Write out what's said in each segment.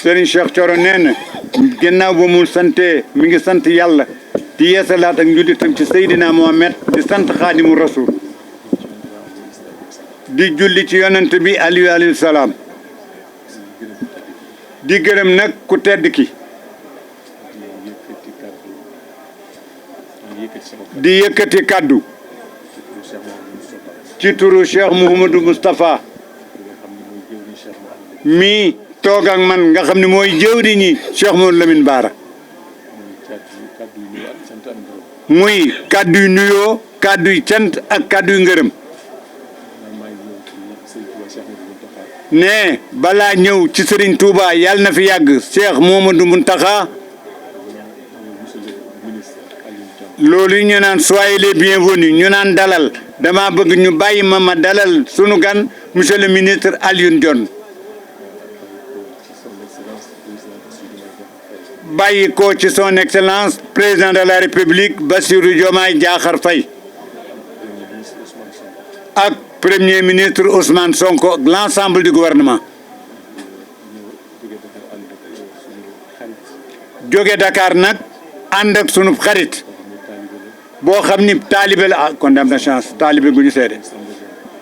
Serigne Cheikh Thioro nee na ginnaaw ba mu sante mi ngi sant yàlla di yeesalaat ak njullitam ci Seydina Mohamed di sant Xaadimu Rasul di julli ci yonent bi alayhi salaam di gërëm nag ku tedd ki di yëkkati kàddu ci turu Cheikh Mouhamadou Moustapha mi toog ak man nga xam ne mooy jëwriñi Cheikh Mouhamadou Lamine Bara muy kàddu yu nuyoo kàddu yu cant ak kàddu yu ngërëm ne balaa ñëw ci Serigne Touba yàlla na fi yàgg Cheikh Mouhamadou Mountakha loolu ñu naan soyez les bienvenus ñu naan dalal dama bëgg ñu bàyyi ma dalal sunu gan monsieur le ministre Alioune Dione bàyyi ko ci son excellence président de la république Bassirou Diomaye Diakhar Faye ak premier ministre Ousmane Sonko ak l'ensemble du gouvernement jóge Dakar nag ànd ak sunu xarit boo xam ni taalibe la kon am na chance taalibe gu ñu seede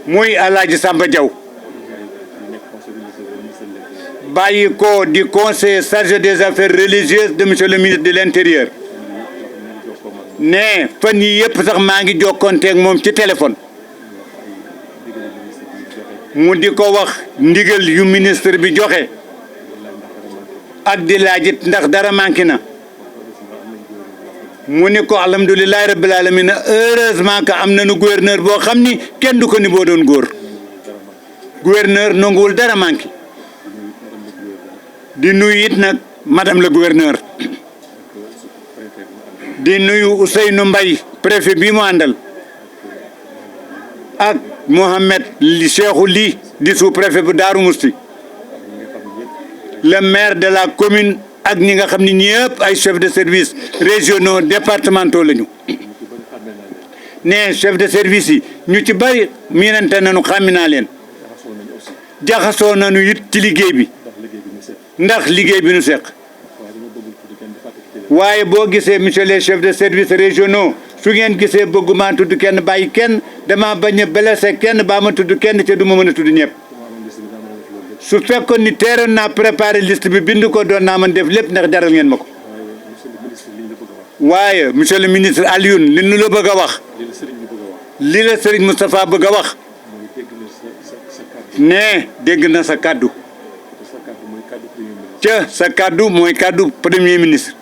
muy Alaaji Samba Diaw bàyyi ko di conseiller chargé des affaires religieuses de monsieur le ministre de l'intérieur ne fan yi yëpp sax maa ngi jokkonteeg moom ci téléphone mu di ko wax ndigal yu ministre bi joxe ak di laajit ndax dara manqué na mu ni ko alhamdulilahi rabbil alamin heureusement que am nañu gouverneur boo xam ni kenn du ko ni boo doon góor gouverneur nanguwul dara manqué di nuyu it nag madame le gouverneur di nuyu Ousseynou Mbaye préfet bi mu àndal ak Mohamed Cheikhou Ly di sous-préfet bu Darou Mousti le maire de la commune ak ñi nga xam ne ñëpp ay chefs de service régionaux départementaux lañu ne chef de service yi ñu ci bari miinante nañu xàmmi naa leen jaxasoo nañu it ci liggéey bi ndax liggéey bi nu seq waaye boo gisee monsieur les chefs de service régionaux su ngeen gisee bëgguma tudd kenn bàyyi kenn dama bañ a blessé kenn baa ma tudd kenn te du ma mën a tudd ñëpp su fekkoon ni teeroon naa préparé liste bi bind ko doon naa mën def lépp ndax jaral ngeen ma ko waaye monsieur le ministre Alioune li nu la bëgg a wax li la Serigne Moustapha bëgg a wax ne dégg na sa kàddu ca sa kàddu mooy kàddu premier ministre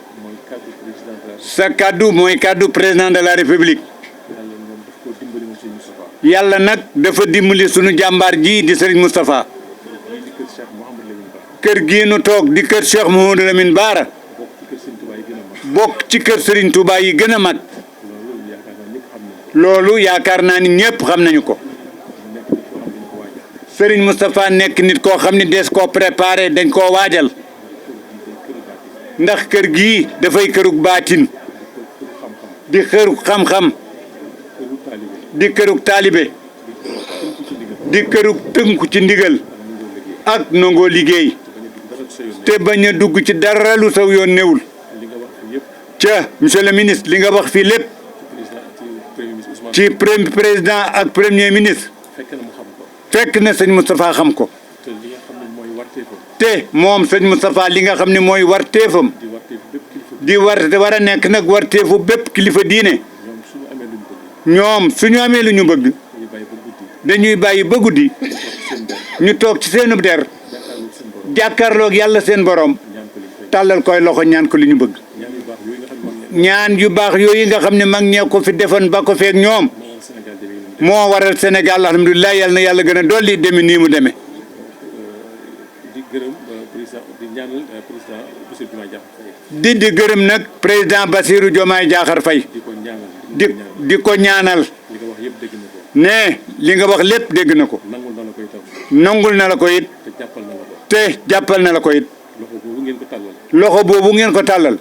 sa kàddu mooy kàddu président de la république yàlla nag dafa dimbali sunu jàmbaar ji di Serigne Moustapha kër gii nu toog di kër Cheikh Mouhamadou Lamine Bara bokk ci kër Serigne Touba yi gën a mag loolu yaakaar naa ni ñëpp xam nañu ko Serigne Moustapha nekk nit koo xam ne des koo préparé dañ koo waajal ndax kër gii dafay kërug baatin di kërug xam-xam di kërug taalibe di kërug tënku ci ndigal ak nangoo liggéey te bañ a dugg ci dara lu saw yoon newul ca monsieur le ministre li nga wax fii lépp ci président ak premier ministre fekk na sëñ Moustapha xam ko te moom sëñ Moustapha li nga xam ne mooy warteefam di war a nekk nag warteefu bépp kilifa diine ñoom suñu amee lu ñu bëgg dañuy bàyyi ba guddi ñu toog ci seenub der jàkkaarloog yàlla seen borom tàllal koy loxo ñaan ko li ñu bëgg ñaan yu baax yooyu nga xam ne mag ñee ko fi defoon ba ko feek ñoom moo waral Sénégal alhamdulilah yàlla na yàlla gën a dolli deme nii mu demee di gërëm nag président Bassirou Diomaye Diakhar Faye di ko ñaanal ne li nga wax lépp dégg na ko nangul na la ko it te jàppal na la ko it loxo boobu ngeen ko tàllal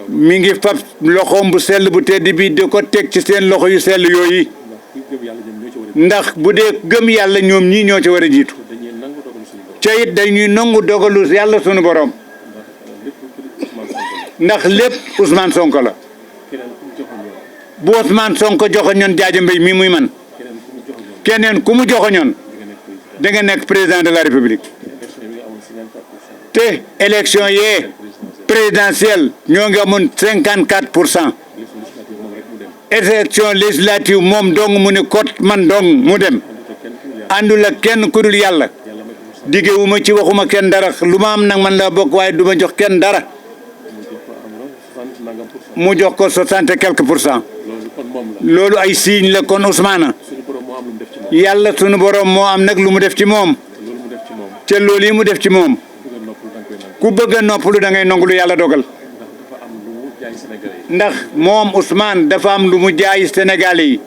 mi ngi fab loxoom bu sell bu tedd bi di ko teg ci seen loxo yu sell yooyu ndax bu dee gëm yàlla ñoom ñii ñoo ci war a jiitu ca it dañuy nangu dogalu yàlla sunu borom ndax lépp Ousmane Sonko la bu Ousmane Sonko joxoñoon Jaaja Mbay mii muy man keneen ku mu joxoñoon da nga nekk président de la république te élection yee présidentielle ñoo ngi amoon 54%. élection législative moom dong mu ne kot man dong mu dem àndul ak kenn ku dul yàlla diggewuma ci waxuma kenn dara lu ma am nag man la bokk waaye du ma jox kenn dara mu jox ko 60 et quelques %. loolu ay signe la kon Ousmane yàlla sunu borom moo am nag lu mu def ci moom te loolu yi mu def ci moom ku bëgg a noppalu da ngay nangu lu yàlla dogal ndax moom Ousmane dafa am lu mu jaay Sénégalais yi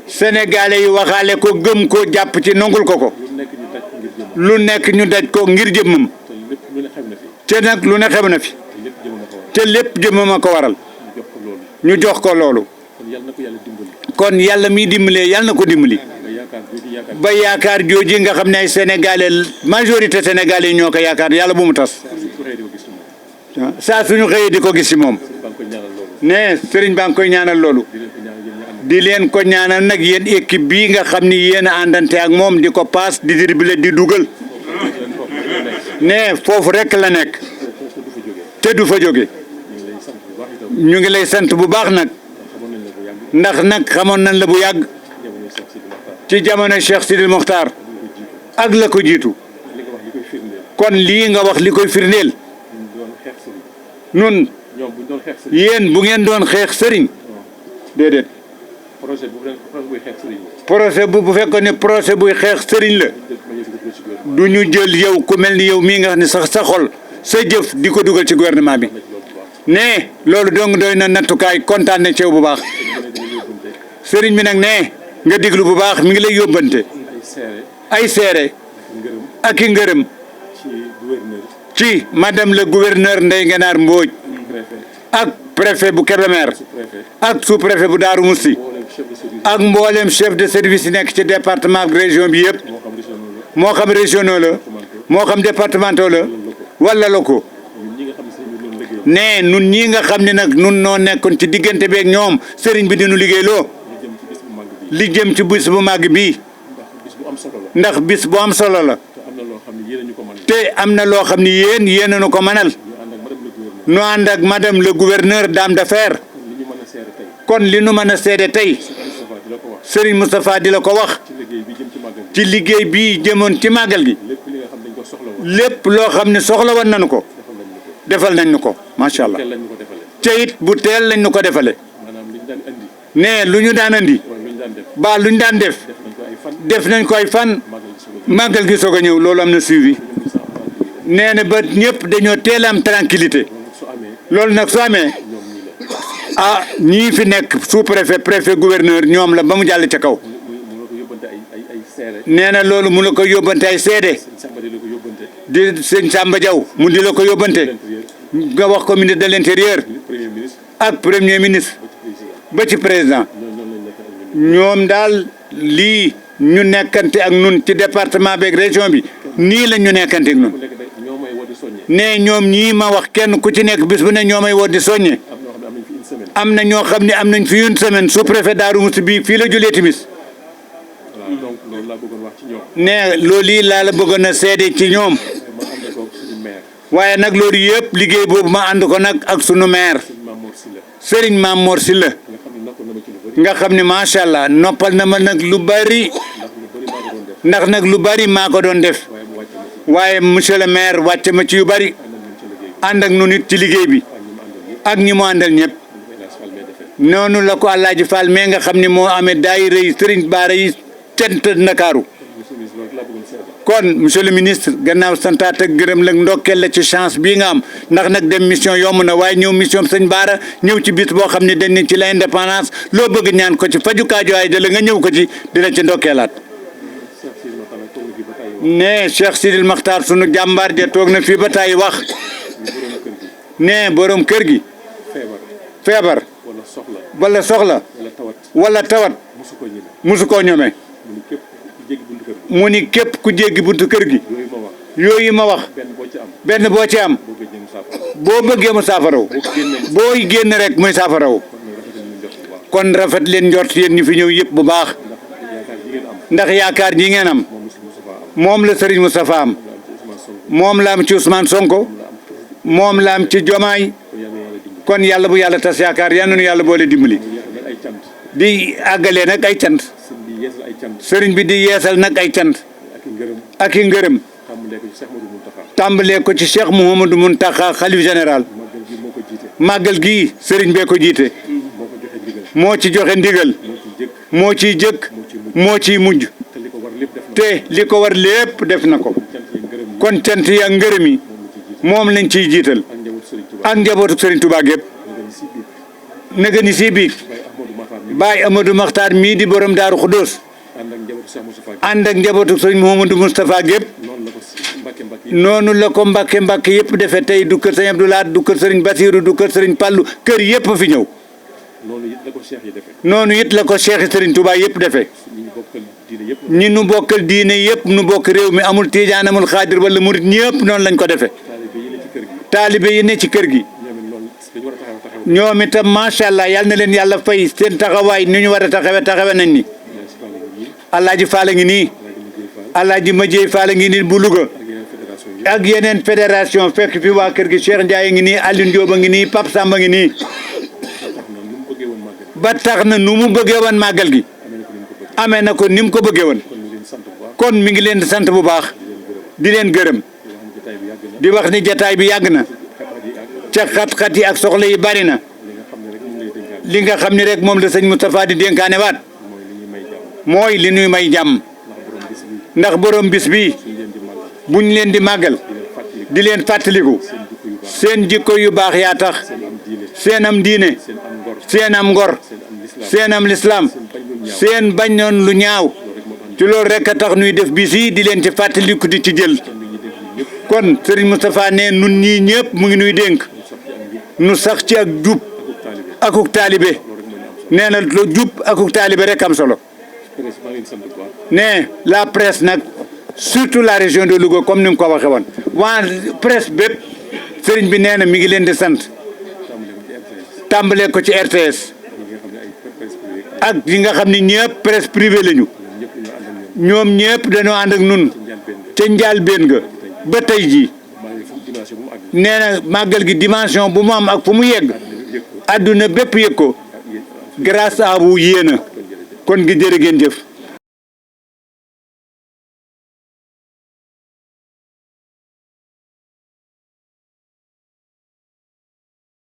Sénégalais yi waxaale ko gëm ko jàpp ci nangul ko lu nekk ñu daj ko ngir jëmmam te nag lu ne xew na fi te lépp jëmmam a ko waral ñu jox ko loolu kon yàlla miy dimbalee yàlla na ko dimbali ba yaakaar jooji nga xam ne ay Sénégalais majorité Sénégalais yi ñoo ko yaakaar yàlla bu mu tas saa suñu xëyee di ko gis ci moom ne sëriñ baa ngi koy ñaanal loolu di leen ko ñaanal nag yéen équipe bii nga xam ni yéen a àndante ak moom di ko paas di dribbler di dugal ne foofu rek la nekk te du fa jóge ñu ngi lay sant bu baax nag ndax nag xamoon nañ la bu yàgg ci jamono Cheikh Sidil Mokhtar ak la ko jiitu kon lii nga wax li koy firndeel nun yéen bu ngeen doon xeex sëriñ déedéet projet bu fekkoon ne projet buy xeex sëriñ la du ñu jël yow ku mel ni yow mii nga xam ne sax sa xol sa jëf di ko dugal ci gouvernement bi ne loolu dong doy na nattukaay kontaan na ci yow bu baax sëriñ bi nag ne nga diglu bu baax mi ngi lay yóbbante ay seere ak i ngërëm ci madame le gouverneur Ndeye Ngenaar Mbodj ak préfet bu Kébémer ak sous préfet bu Daaru Musti ak mboolem chef de service yi nekk ci département ak région bi yëpp moo xam régionaux la moo xam départementaux la wala locaux ne nun ñii nga xam ne nag nun noo nekkoon ci diggante beeg ñoom sëriñ bi dinu liggéey loo li jëm ci bis bu màgg bii ndax bis bu am solo la te am na loo xam ne yéen a nu ko mënal nu ànd ak madame le gouverneur dame d'affaires kon li nu mën a seede tey Serigne Moustapha di la ko wax ci liggéey bi jëmoon ci màggal gi lépp loo xam ne soxla woon nañu ko defal nañ ñu ko macha allah te it bu teel lañ ñu ko defale ne lu ñu daan andi ba lu ñu daan def nañ ko ay fan màggal gi soog a ñëw loolu am na suivi nee na ba ñëpp dañoo teel am tranquillité loolu nag su amee ah ñii fi nekk sous préfet préfet gouverneur ñoom la ba mu jàll ca kaw nee na loolu mu la ko yóbbante ay seede di sëñ Samba Diaw mu di la ko yóbbante nga wax ko ministre de l'intérieur ak premier ministre ba ci président ñoom daal lii ñu nekkante ak nun ci département beeg région bi nii la ñu nekkante ak nun ne ñoom ñii ma wax kenn ku ci nekk bis bu ne ñoo may woo di soññe am na ñoo xam ne am nañ fi une semaine sous préfet Daaru Musti bi fii la julee timis ne loolu yi laa la bëggoon a seede ci ñoom waaye nag loolu yëpp liggéey boobu ma ànd ko nag ak sunu maire Serigne Mame Mor Sylla nga xam ne macha allah noppal na ma nag lu bari ndax nag lu bari maa ko doon def waaye monsieur le maire wàcce ma ci yu bari ànd ak nu nit ci liggéey bi ak ñi mu àndal ñëpp noonu la ko Alaaji Fall mais nga xam ne moo amee daayira yi Serigne Bara yi cent Ndakaaru kon monsieur le ministre gannaaw santaat ak gërëm la ndokkeel la ci chance bii nga am ndax nag dem mission yomb na waaye ñëw mission sëñ Bara ñëw ci bis boo xam ne dañ ne ci la indépendance loo bëgg ñaan ko ci faju kaajo ay da la nga ñëw ko ci dina ci ndokkeelaat ne Cheikh Sidil Makhtar sunu jàmbaar ja toog na fii ba tàyyi wax ne borom kër gi feebar wala soxla wala tawat musu koo ñome mu ni képp ku jéggi buntu kër gi yooyu ma wax benn boo ci am boo bëggee mu saafaraw booy génn rek muy saafaraw kon rafet leen njort yéen ñi fi ñëw yëpp bu baax ndax yaakaar ji ngeen am moom la Serigne Moustapha am moom la am ci Ousmane Sonko moom la am ci Diomaye kon yàlla bu yàlla tas yaakaar yal na nu yàlla boole dimbali di àggalee nag ay cant sëriñ bi di yeesal nag ay cant ak i ngërëm tàmbalee ko ci Cheikh Mouhamadou Mountakha xalif général màggal gii sëriñ bee ko jiite moo ci joxe ndigal moo ciy jëkk moo ciy mujj te li ko war lépp def na ko kon cant yi ak ngërëm yi moom lañ ciy jiital ak njabootu Sëriñ Tuubaa gépp nega ni si biig Baay Amadou Makhtar mii di borom Daaru Xudóos ànd ak njabootu Sëriñ Mouhamadou Moustapha gépp noonu la ko Mbàkke Mbàkke yëpp defe tey du kër Sëriñ Abdou Lahad du kër Sëriñ Basiru du kër Sëriñ Pallu kër yëpp fi ñëw noonu it la ko Cheikh Sëriñ Tuubaa yëpp defe ñi nu bokkal diine yëpp nu bokk réew mi amul tiijaan amul xaadir wala murit ñëpp noonu lañ ko defe taalibe yi ne ci kër gi ñoom itam macha allah yal na leen yàlla fay seen taxawaay ni ñu war a taxawe nañ ni Alaaji Faala ngi nii Alaaji Madieye Faala ngi nii bu Louga ak yeneen fédération fekk fi waa kër gi Cheikh Ndiaye ngi nii Alioune Diop a ngi nii Pape Samba ngi nii ba tax na nu mu bëggee woon màggal gi amee na ko ni mu ko bëggee woon kon mi ngi leen di sant bu baax di leen gërëm di wax ni jataay bi yàgg na ca xat-xat yi ak soxla yi bari na li nga xam ni rek moom la sëñ Moustapha di dénkaane waat mooy li nuy may jàmm ndax borom bis bi buñ leen di màggal di leen fàttaliku seen jikko yu baax yaa tax seen am diine seen am ngor seen am lislaam seen bañ noon lu ñaaw ci loolu rek a tax nuy def bis yi di leen ci fàttaliku di ci jël kon Serigne Moustapha ne nun ñii ñëpp mu ngi nuy dénk nu sax ci ak jub akuk taalibe nee na lu jub akuk taalibe rek am solo ne la presse nag surtout la région de Louga comme ni mu ko waxee woon waa presse bépp Serigne bi nee na mi ngi leen di sant tàmbalee ko ci RTS ak yi nga xam ne ñëpp presse privée lañu ñoom ñëpp dañoo ànd ak nun ca njëlbéen ga ba tey jii nee na màggal gi dimension bu mu am ak fu mu yegg adduna bépp yëg ko grâce à vous yéen a kon gi jërë ngeen jëf